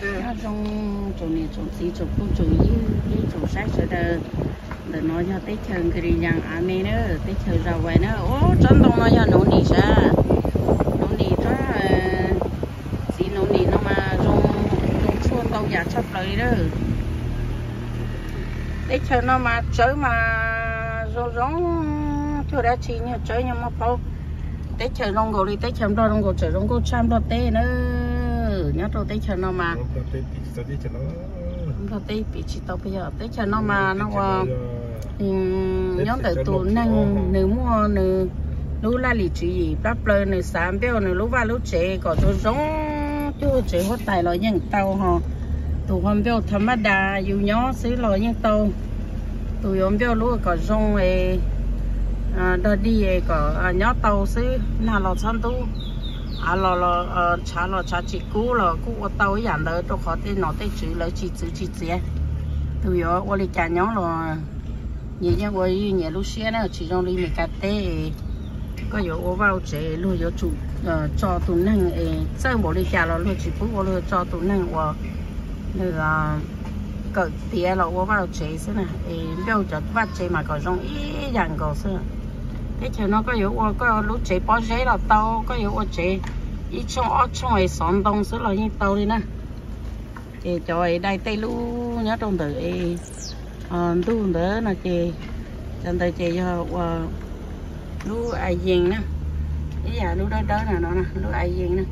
Nyob zoo tsoom niam tsoom txiv tsoom phooj tsoom ywg thiab tsoom saib sawv daws. Ntawm no yog teb chaws Nkri Yas av ne na, teb chaws Zas Vais na. Ub, tsob ntoo no yog nuv nim sav, nuv nim tsob, txiv nuv nim no mas zoo, zoo tshuaj ntau yam tshaj plaws li na. Teb chaws no mas tsawb mas zoo zoo, cuag dab tsi nyuag tsawb nyuag muaj paub. Teb chaws zoo nkaus li teb chaws Nplog zoo nkaus, tseem zoo nkauj tshaj Nplog teb na. Nyob rau teb chaws no mas, Nplog teb piv tsis tau peb yog teb chaws no mas no ua, nyob ntawm tus neeg nws muaj nws lub laj lim tswv yim plab plaws, nws xav build nws lub vaj lub tsev kom zoo zoo, cuag tsev huab tais los yeej tau ho. Tus ho build tha maj das yus nyob xwb los yeej tau. Tus yuav build lub kom zoo es dog dig kom nyob tau xwb, nag los txhob ntub, av los, tshav los tshav tsis kub los kuj ua tau ib yam ntawd, rau qhov tej nom tej tswv lawv tsis txwv tsis txiav. Tus yuav ua li cas nyob los nyias yeej ua nyias lub siab na, tsis zoo li Meskas teb. Koj yuav ua vaj ua tsev luag yuav tsum tso tus neeg es txawj npaum li cas los luag tsis pub ua, luag tso tus neeg uas nws kawm tiav los ua vaj ua tsev xwb na, es build cov vaj tsev mas kom zoo ib yam nkaus xwb. Teb chaws no koj yuav ua koj lub tsev pob zeb los tau, koj yuav ua tsev ib tshooj ob tshooj es xov ntoo xwb los yeej tau li na. Ces cov es dai tej lub nyob rau ntawm es ntug ntawd no ces cov ntawd ces yog ua lub a yees na, ib yam lub dawb dawb no, lub a yees na.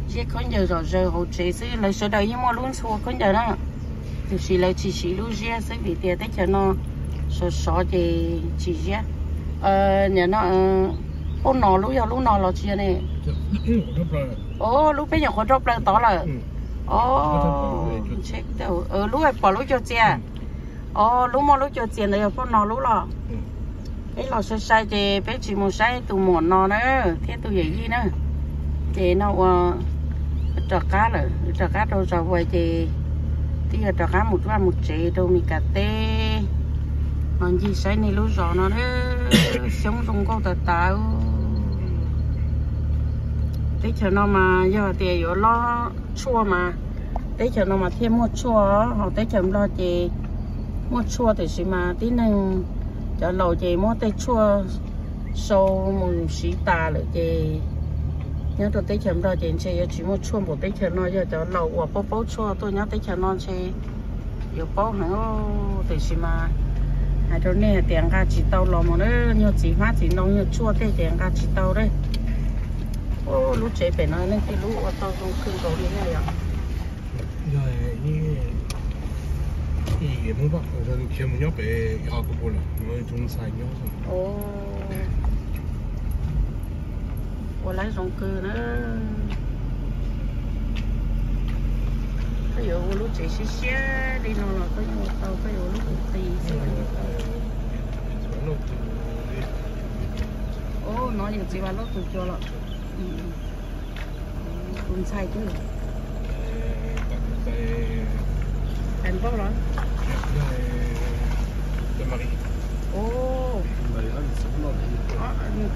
Ziab khaub ncaws zom zaws hauv tsev xwb, lawv sawv daws yeej muaj lub ntxhua khaub ncaws na, tiam sis lawv tsis siv lub ziab xwb vim tias teb chaws no sov sov ces tsis ziab. Nim no, poj no lub yog lub no los tsis yog ne? O, lub peb nyuam qhuav rau plaws tod lawm. O, lub pom lub cuag txias. O, lub muaj lub cuag txias ntawd yog poj no lub los. Peb los sai sai ces peb tsis mus saib tus muam no na, thiab tus yawm yij na. Ces no ua rov qab lawm, rov qab rau Zas Vais ces twb yog rov qab mus vaj mus tsev rau Meskas teb. Los ncig saib nej lub zos no, xyoob zoo nkauj tas tas. Teb chaws no mas yog tias yuav lob tshuaj mas teb chaws no mas thiaj muaj tshuaj, ho teb chaws Nplog ces muaj tshuaj tiam sis mas tib neeg cov laus ces muab tej tshuaj sau mus siv tas lawm ces nyob rau teb chaws Nplog ces ntshe yuav tsis muaj tshuaj npaum teb chaws no, yog cov laus uas paub paub tshuaj tuaj nyob teb chaws no ntshe yuav paub heev. Tiam sis mas hais rau nej hais tias nqa tsis tau los mas na, nyuag txiv hmab txiv ntoo nyuag tshuaj tej ces nqa tsis tau lawm. Lub tsev pem no nej tej lub ua tau zoo kawg nkaus li na yom. Ua lawv zoo kawg na. Koj yuav ua lub tsev siab siab li no los koj yeej ua tau, koj yuav ua lub qis xwb los yeej tau. O, no yawm txiv Vam Lauj tus cua los. Tus ntxhais twg? Tais Npauj los? O,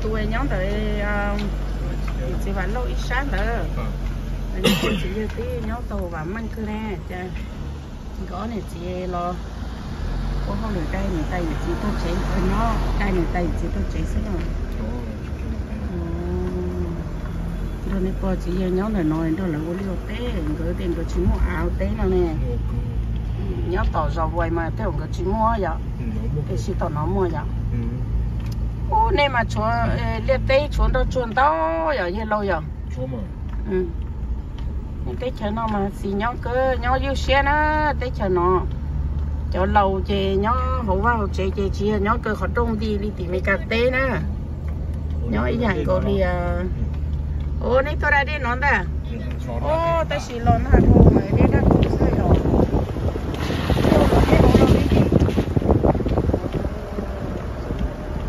tus nyob ntawm yawm txiv Vam Lauj ib sab ntawd. Txiv yawg twb nyob tau Vam Meej kawg ne. Nkawd ob niam txiv los ua hauj lwm dai niam tais yawm txiv tuaj tsev, nyob dai niam tais yawm txiv tuaj tsev xwb no. Nrog nej pog txiv yawg nyob ntawm no nrog lawv ua liaj ua teb, nkawd tias nkawd tsis muaj av teb no ne. Nyob tom Zas Vais mas tej zaum nkawd tsis muaj yom, tiam sis tom no muaj yom. Ub, nej mas tshuav liaj teb tshuav nroj tsuag ntau yom yawg laus yom. Teb chaws no mas xis nyob kawg, nyob ywj siab na. Teb chaws no cov laus ces nyob hauv vaj hauv tsev ces tsis yog nyob kawg qhov rooj nti li tim Meskas teb na. Nyob ib yam nkaus li. Ua nej tuaj da dej no ntag. O, tab sis los nag dhau mas dej daj kuv xwb yom.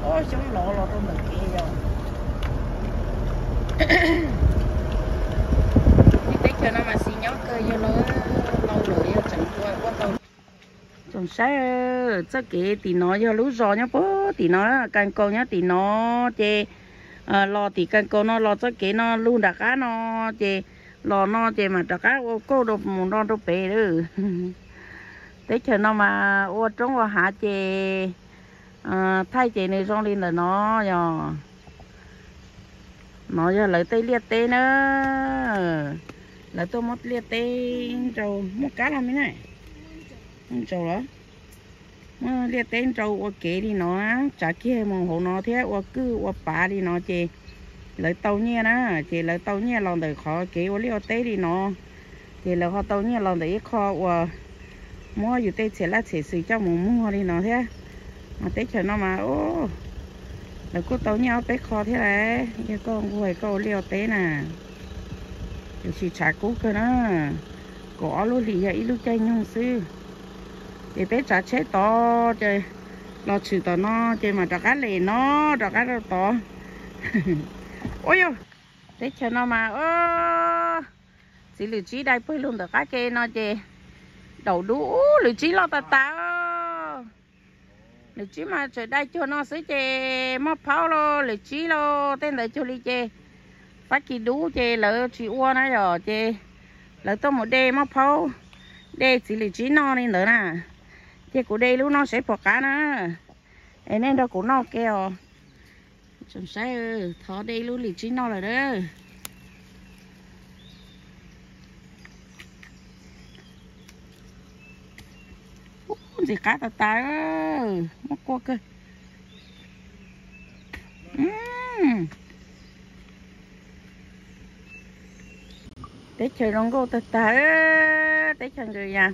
Ua xyoob lov los rau ntawm kev yom. Teb chaws no mas xis nyob kawg yawg laus, laus lawm yog tseem ua ua tau. Tsoom saib, txoj kev tim no yog lub zos nyob puag tim no, Kas Kaus nyob tim no, ces los tim Kas Kaus no los txoj kev no lug nram qab no, ces Los no ces mam rov qab ua kauj rau mus nro rau pem lawm. Teb chaws no mas ua roob ua hav ces thaij ces nws zoo li ntawm no yog. No yog lawv tej liaj teb na. Lawv tuaj muab liaj teb nrau, muaj kab los me na. Nrau los, muab liaj teb nrau ua kev li no, tsav kiag mus hauv no thiab ua kwj ua pav li no ces lawv tau nyiaj na. Ces lawv tau nyiaj los ntawm qhov kev ua liaj ua teb li no, ces lawv ho tau nyiaj los ntawm ib qho uas muab yus tej txhiam laj txhiam xwm coj mus muag li no thiab. Mas teb chaws no mas lawv kuj tau nyiaj ob peb qho thiab lauj. Yog koj nquag koj ua liaj ua teb na, yus tsis tshav kub kawg na. Kaum ob lub hlis yog ib lub caij nyoog xwb. Ces peb tsav tsheb tod ces los tshwm tom no ces mam rov qab lem no, rov qab rau tod. Ua yog, teb chaws no mas txiv lwm tsib dai pawg lug ntawm qab ke no ces daum dub ub, lwm tsib loj tas tas. Lwm tsib mas tseem dai cuag no xwb ces muaj phaub lauj, lwm tsib lauj, tej ntawd cuag li ces Fab Kis dub ces lawv tsis ua na yom, ces lawv tuaj mus de muaj phaub, de txiv lwm tsib noj li ntawd na. Ces kuv de lub no seb puas qab na. Es nej nrog kuv noj ke os. Tsoom saib, thov de ib lub lwm tsib noj lawm na. Ub, ntxim qab tas tas, muaj kua kawg. Teb chaws zoo nkauj tag tag, teb chaws nkawd ya.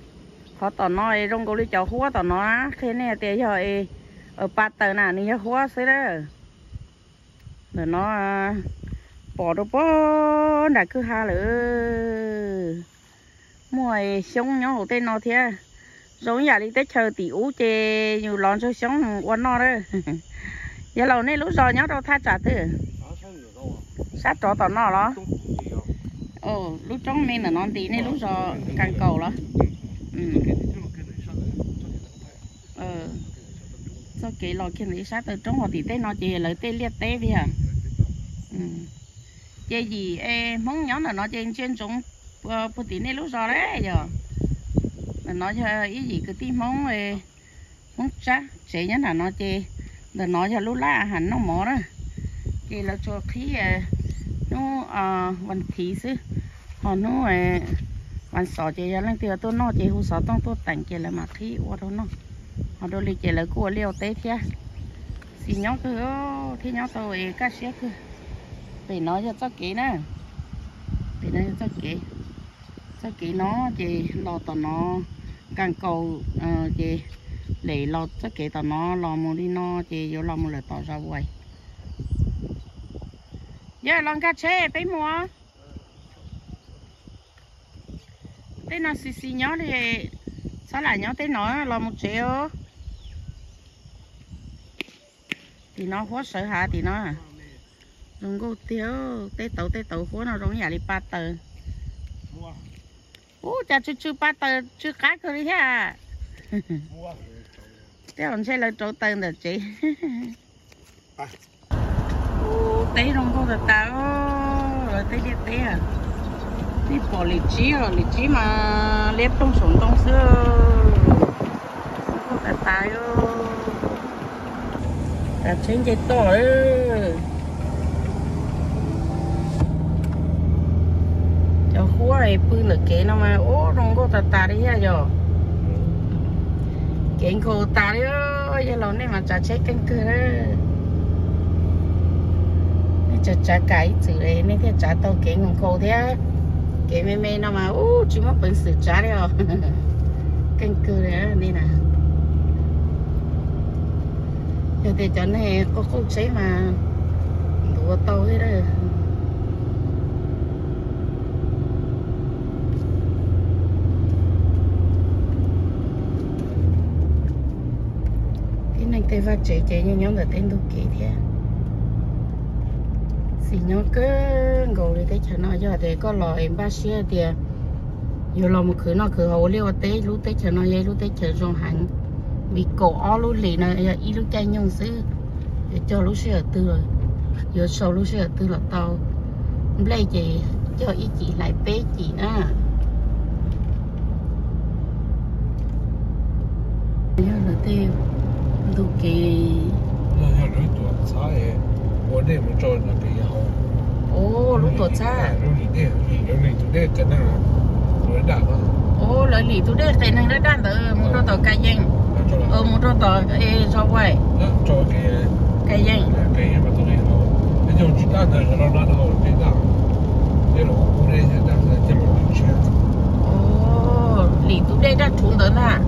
Qhov tom no zoo nkaus li cov huab tom no, qhia nej tias yog pa taws na, nws yog huab xwb na. Ntawm no pom rau puag nram kwj ha lawm. Muaj xyoob nyob hauv tej no thiab. Zoo ib yam li teb chaws tim ub ces yus los ntsaug xyoob mus ua noj na. Yog laus, nej lub zos nyob rau thaj tsam twg? Sab rov tom no los? Lub roob me ntawm no nti nej lub zos Kas Kaus los? Txoj kev los kiag ntawm ib sab taw roob, ho tim tej no ces lawv tej liaj teb tiag. Ces yim Hmoob nyob ntawm no ces ntsia ntsoov puag tim nej lub zos lawm yog. Ntawm no yog ib yim kwv tij Hmoob, Hmoob Tsab tsev nyob nram no ces ntawm no yog lub lab a has noj mov na. Ces lawv tsuas qhib hnub vas thiv xwb, ho hnub vas xov ces yog leej twg tuaj noj ces hu xov tooj tuaj teem ces lawv mam qhib ua rau noj. Ho dua li ces lawv kuj ua liaj ua teb thiab. Xis nyob kawg thiab nyob tau es kaj siab kawg. Pem no yog txoj kev na, pem no yog txoj kev. Txoj kev no ces los tom no, Kas Kaus, ces lem los txoj kev tom no los mus li no ces yuav los mus lawm tom Zos Vais. Yog los nkag tsheb peb mus. Tej no xis xis nyob li, txhob lam nyob tej no, los mus tsev os. Tim no huab sawv hav tim no. Zoo nkauj tiag, tej tauv tej tauv huab no zoo ib yam li pa taws. Ub, cas tsw tsw pa taws tsw qab kawg li thiab. Tej zaum ntshe lawv rauv taws ntawm tsev. Ub, teb zoo nkauj tas tas, lawv tej liaj teb. Nej pom lwm tsib os, lwm tsib mas liab ploog saum ntoo xwb. Zoo nkauj tas tas. Tav tsheb nce toj. Cov huab es pw ntawm kev no mas ub, zoo nkauj tas tas li thiab yog. Kev nkhaus tas li, yog laus nej mas tsav tsheb keej kawg. Nej tsav tsav kam ib txwm nej thiaj tsav tau kev nkhaus nkhaus thiab. Kev me me no mas ub, tsis muaj peev xwm tsav li os. Keej kawg li nej na. Yog tias cov neeg quaj quj tsheb mas ntuav tau thiab. Tib neeg tej vaj tsev ces yeej nyob ntawm tej ntug kev thiab. Xis nyob kawg nkaus li teb chaws no, yog tias koj los es npaj siab tias yuav los mus khwv noj khwv haus ua liaj ua teb, lub teb chaws no yog ib lub teb chaws zoo heev, vim kaum ob lub hlis no yog ib lub caij nyoog xwb, yuav cog lub sij hawm twg, yuav sau lub sij hawm twg los tau. Nplej ces Cog ib cim hlais peb cim na. Yog lawv tej ntug kev. Yog lawv tuam txhab ua dej mus rau kev hauv. Lub tuam txhab. Lawv lim tus dej qias neeg, ua daj. Lawv lim tus dej qias neeg daj daj ntawd mus rau tom Ka Yeej, mus rau tom Zos Vais, Ka Yeej. Lim tus dej daj rhuv ntawd ntag.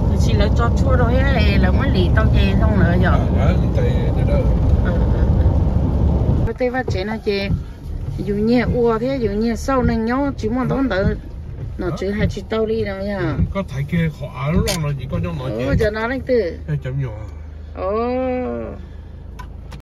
Tiam sis lawv tso tshuaj rau thiab, lawv muab lim tau ces zoo lawm yog. Tej vaj tsev no ces yus nyiag ua thiab yus nyiag xauj neeg nyob tsis muaj ntaub ntawv, nom tswv hais tsis tau li no yog. Cov no leej twg? Os.